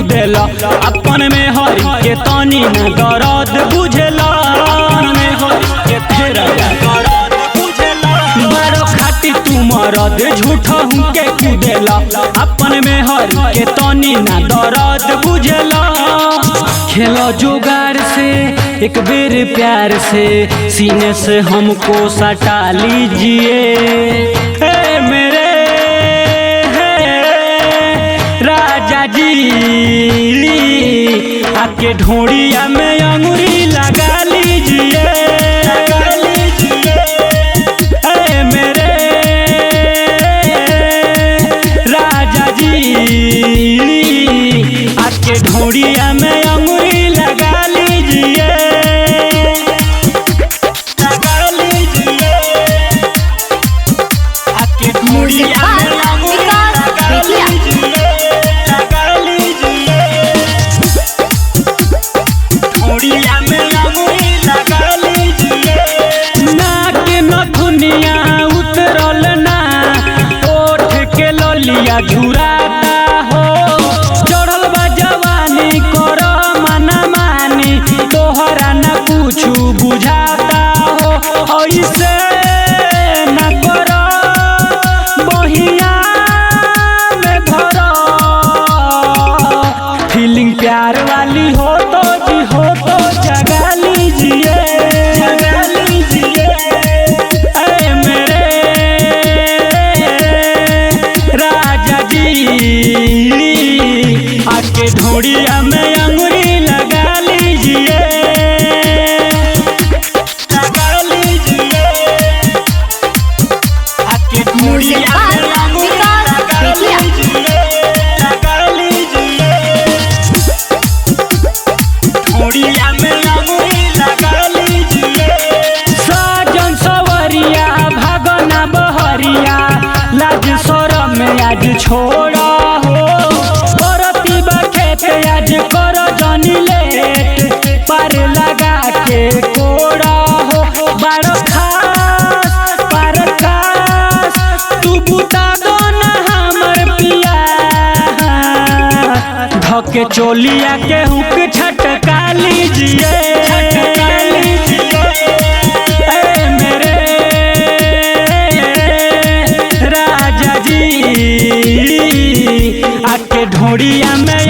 कूदेला। अपन में हरी के तनी न दर्द बुझेला। अपन में हरी के तेरा दर्द बुझेला। बारो खाटी तू मरद झूठा हूँ के कूदेला। अपन में हरी के तनी न दर्द बुझेला। खेलो जुगाड़ से एक बेर प्यार से सीने से हमको सटा लीजिए। ए मेरे राजा जी आके ढोड़िया में अंगुरी लगा लीजिए। ए मेरे राजा जी आके ढोड़िया में अंगुरी लगा लीजिए। लगा लीजिए आके म्यूजिक ढोड़िया बाय में अंगुरी विकास लगा बेतिया। लीजिए। लगा लीजिए ढोड़िया में अंगुरी लगा लीजिए। नाक नथुनिया उतरल ना ओठ के ललिया झुराता हो। चढ़ल बा जवानी कर मना मानी तोहरा न कुछु बुझाता हो। ऐसे न कर बहिया में धर फीलिंग प्यार वाली हो तो जी हो तो जगा लीजिए। जगा लीजिए ऐ मेरे राजा जी आके ढोड़िया में अंगुरी लगा लीजिए। लगा लीजिए आके म्यूजिक ढोड़िया बाय में अंगुरी विकास लगा बेतिया। लीजिए। लगा लीजिए ढोड़िया में अंगुरी लगा लीजिए। साजन सवरिया भागना बहरिया लाज शरम आज छोड़ा हो। परती बखेत आज कर जनी लेट पार लगा के कोड़ा हो। बारो खास पार खास तू बुता दो ना हमर पिया। धके चोलिया के हुक छटका लीजिए। छटका लीजिए ए मेरे राजा जी आके ढोड़िया में